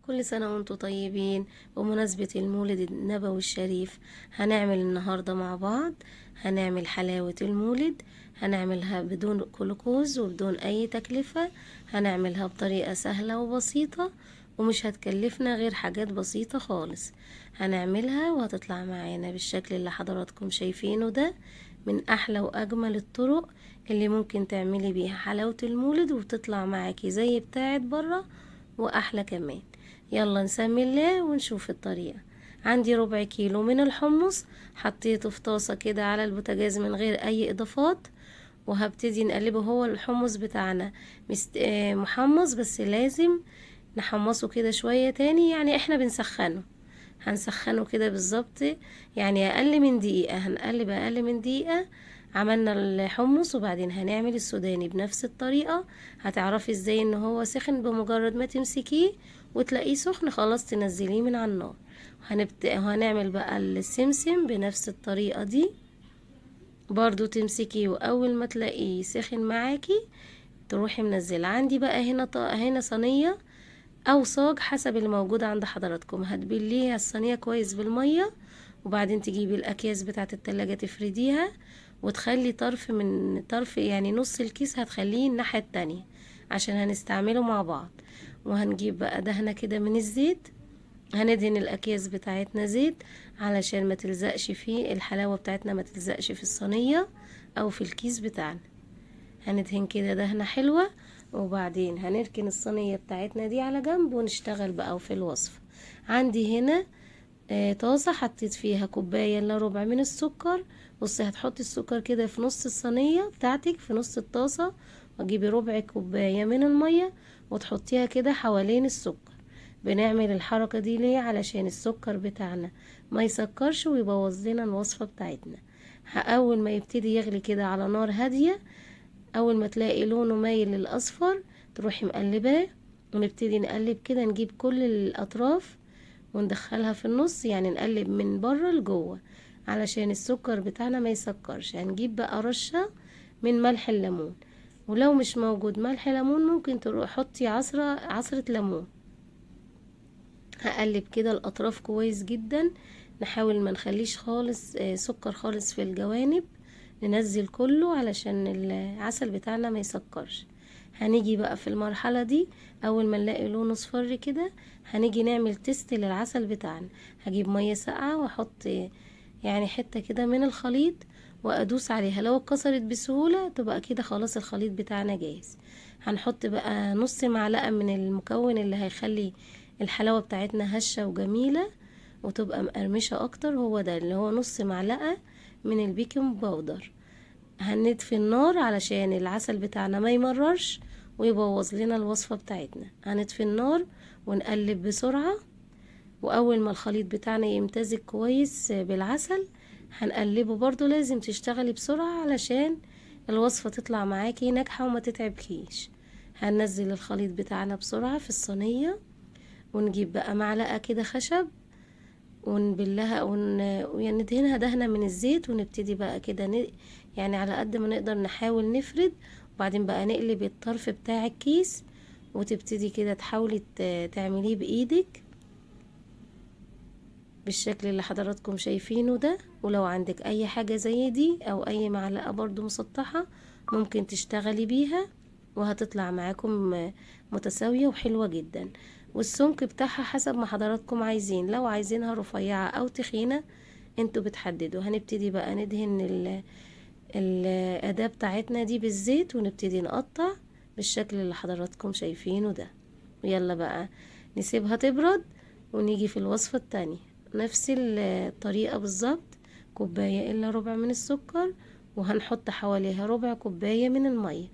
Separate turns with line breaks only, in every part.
كل سنة وانتم طيبين. بمناسبة المولد النبوي الشريف هنعمل النهاردة مع بعض، هنعمل حلاوة المولد. هنعملها بدون جلوكوز وبدون اي تكلفة، هنعملها بطريقة سهلة وبسيطة ومش هتكلفنا غير حاجات بسيطة خالص. هنعملها وهتطلع معانا بالشكل اللي حضراتكم شايفينه ده، من احلى واجمل الطرق اللي ممكن تعملي بيها حلاوة المولد وتطلع معاكي زي بتاعت برا واحلى كمان. يلا نسمي الله ونشوف الطريقة. عندي ربع كيلو من الحمص حطيته في طاسة كده على البوتاجاز من غير اي اضافات، وهبتدي نقلبه. هو الحمص بتاعنا محمص، بس لازم نحمصه كده شوية تاني، يعني احنا بنسخنه، هنسخنه كده بالظبط يعني اقل من دقيقة، هنقلب اقل من دقيقة. عملنا الحمص وبعدين هنعمل السوداني بنفس الطريقة. هتعرفي ازاي ان هو سخن بمجرد ما تمسكيه وتلاقيه سخن خلاص تنزليه من على النار. وهنعمل بقى السمسم بنفس الطريقة دي برضو، تمسكيه واول ما تلاقيه سخن معاكي تروحي منزله. عندي بقى هنا صينية او صاج حسب اللي موجود عند حضراتكم، هتبليها الصينية كويس بالمية، وبعدين تجيبي الاكياس بتاعه التلاجة تفرديها، وتخلي طرف من طرف يعني نص الكيس هتخليه الناحية التانية عشان هنستعمله مع بعض. وهنجيب بقى دهنة كده من الزيت، هندهن الاكياس بتاعتنا زيت علشان ما تلزقش فيه الحلاوة بتاعتنا، ما تلزقش في الصينية او في الكيس بتاعنا. هندهن كده دهنة حلوة، وبعدين هنركن الصينية بتاعتنا دي على جنب ونشتغل بقى في الوصفة. عندي هنا طاسة حطيت فيها كوباية الا ربع من السكر. بصي هتحطي السكر كده في نص الصينية بتاعتك، في نص الطاسة، وتجيبي ربع كوباية من المية وتحطيها كده حوالين السكر. بنعمل الحركة دي ليه؟ علشان السكر بتاعنا ما يسكرش ويبوظ لنا الوصفة بتاعتنا. أول ما يبتدي يغلي كده على نار هادية، أول ما تلاقي لونه مايل للأصفر تروحي مقلباه، ونبتدي نقلب كده، نجيب كل الأطراف وندخلها في النص، يعني نقلب من بره لجوه علشان السكر بتاعنا ما يسكرش. هنجيب بقى رشة من ملح الليمون، ولو مش موجود ملح ليمون ممكن تروح حطي عصرة ليمون. هقلب كده الأطراف كويس جدا، نحاول ما نخليش خالص سكر خالص في الجوانب، ننزل كله علشان العسل بتاعنا ما يسكرش. هنيجي بقى في المرحلة دي أول ما نلاقي لونه اصفر كده هنيجي نعمل تيست للعسل بتاعنا. هجيب مية ساقعة واحط حتة كده من الخليط وادوس عليها، لو اتكسرت بسهولة تبقى كده خلاص الخليط بتاعنا جاهز. هنحط بقى نص معلقة من المكون اللي هيخلي الحلاوة بتاعتنا هشة وجميلة وتبقى مقرمشة اكتر، هو ده اللي هو نص معلقة من البيكنج باودر. هنطفي النار علشان العسل بتاعنا ما يمررش ويبوظ لنا الوصفة بتاعتنا. هنطفي النار ونقلب بسرعة، وأول ما الخليط بتاعنا يمتزج كويس بالعسل هنقلبه برضو. لازم تشتغلي بسرعة علشان الوصفة تطلع معاكي ناجحة وما تتعبكيش. هننزل الخليط بتاعنا بسرعة في الصينية، ونجيب بقى معلقة كده خشب ونبلها وندهنها دهنة من الزيت، ونبتدي بقى كده على قد ما نقدر نحاول نفرد، وبعدين بقى نقلب الطرف بتاع الكيس وتبتدي كده تحاولي تعمليه بإيدك بالشكل اللي حضراتكم شايفينه ده. ولو عندك اي حاجة زي دي او اي معلقة برضو مسطحة ممكن تشتغلي بيها، وهتطلع معاكم متساوية وحلوة جدا. والسمك بتاعها حسب ما حضراتكم عايزين، لو عايزينها رفيعة او تخينة انتوا بتحددوا. هنبتدي بقى ندهن الأداة بتاعتنا دي بالزيت، ونبتدي نقطع بالشكل اللي حضراتكم شايفينه ده. ويلا بقى نسيبها تبرد ونيجي في الوصفة التانية. نفس الطريقة بالظبط، كوباية إلا ربع من السكر، وهنحط حواليها ربع كوباية من المية،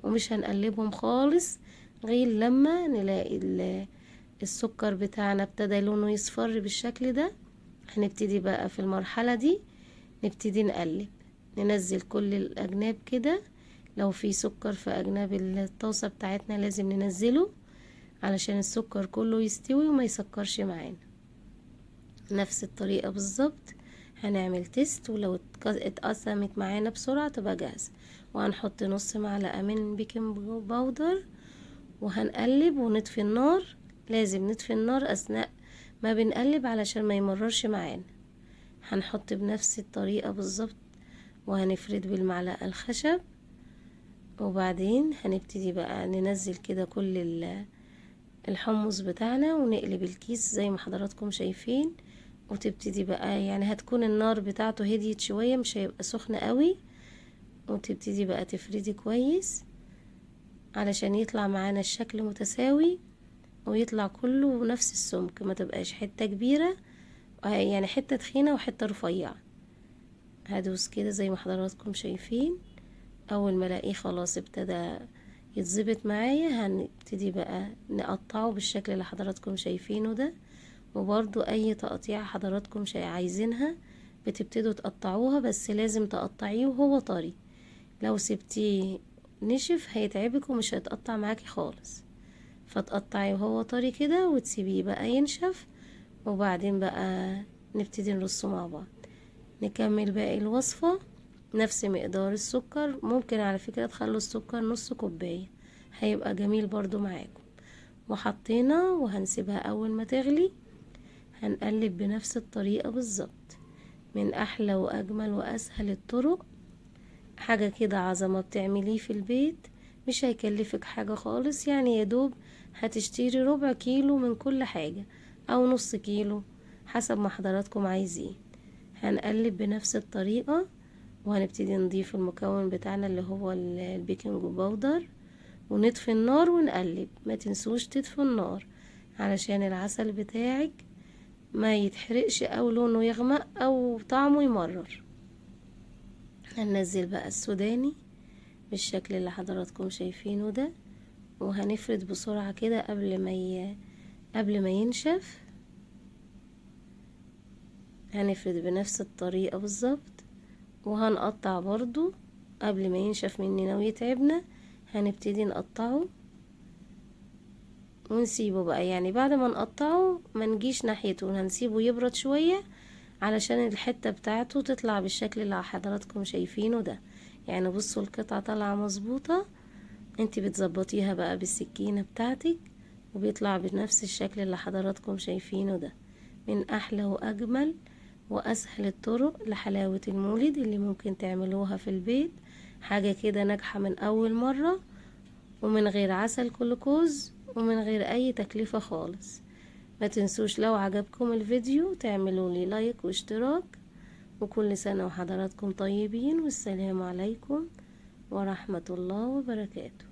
ومش هنقلبهم خالص غير لما نلاقي السكر بتاعنا ابتدى لونه يصفر بالشكل ده. هنبتدي بقى في المرحلة دي نبتدي نقلب، ننزل كل الأجناب كده. لو في سكر في أجناب الطاسة بتاعتنا لازم ننزله علشان السكر كله يستوي وما يسكرش معانا. نفس الطريقة بالظبط هنعمل تيست، ولو اتقسمت معانا بسرعة تبقى جاهزة. وهنحط نص معلقة من بيكنج باودر، وهنقلب ونطفي النار لازم نطفي النار اثناء ما بنقلب علشان ما يمررش معانا. هنحط بنفس الطريقة بالظبط، وهنفرد بالمعلقة الخشب، وبعدين هنبتدي بقى ننزل كده كل الحمص بتاعنا ونقلب الكيس زي ما حضراتكم شايفين. وتبتدي بقى يعني هتكون النار بتاعته هديت شوية، مش هيبقى سخن قوي، وتبتدي بقى تفردي كويس علشان يطلع معانا الشكل متساوي ويطلع كله نفس السمك، ما تبقاش حتة كبيرة يعني حتة تخينة وحتة رفيعة. هدوس كده زي ما حضراتكم شايفين. اول ما الاقيه خلاص ابتدى يتظبط معايا هنبتدي بقى نقطعه بالشكل اللي حضراتكم شايفينه ده. وبرضو اي تقطيع حضراتكم عايزينها بتبتدوا تقطعوها، بس لازم تقطعيه وهو طري، لو سبتيه نشف هيتعبك ومش هيتقطع معاكي خالص. فتقطعيه وهو طري كده وتسيبيه بقى ينشف، وبعدين بقى نبتدي نرصه مع بعض. نكمل باقي الوصفة. نفس مقدار السكر، ممكن على فكرة تخلوا السكر نص كوباية، هيبقى جميل برضو معاكم. وحطينا وهنسيبها اول ما تغلي هنقلب بنفس الطريقة بالظبط. من احلى واجمل واسهل الطرق، حاجة كده عظمة بتعمليه في البيت، مش هيكلفك حاجة خالص. يعني يا دوب هتشتري ربع كيلو من كل حاجة او نص كيلو حسب ما حضراتكم عايزين. هنقلب بنفس الطريقة وهنبتدي نضيف المكون بتاعنا اللي هو ال baking powder، ونطفي النار ونقلب. ما تنسوش تطفوا النار علشان العسل بتاعك ما يتحرقش او لونه يغمق او طعمه يمرر. هننزل بقى السوداني بالشكل اللي حضراتكم شايفينه ده، وهنفرد بسرعة كده قبل ما ينشف. هنفرد بنفس الطريقة بالظبط، وهنقطع برضو قبل ما ينشف مننا ويتعبنا. هنبتدي نقطعه ونسيبه بقى، يعني بعد ما نقطعه ما نجيش ناحيته، هنسيبه يبرد شوية علشان الحتة بتاعته تطلع بالشكل اللي حضراتكم شايفينه ده. يعني بصوا القطعة طالعة مظبوطة، انتي بتظبطيها بقى بالسكينة بتاعتك وبيطلع بنفس الشكل اللي حضراتكم شايفينه ده. من احلى واجمل واسهل الطرق لحلاوة المولد اللي ممكن تعملوها في البيت، حاجة كده ناجحة من اول مرة ومن غير عسل كلوكوز ومن غير اي تكلفة خالص. ما تنسوش لو عجبكم الفيديو تعملوا لي لايك واشتراك، وكل سنة وحضراتكم طيبين، والسلام عليكم ورحمة الله وبركاته.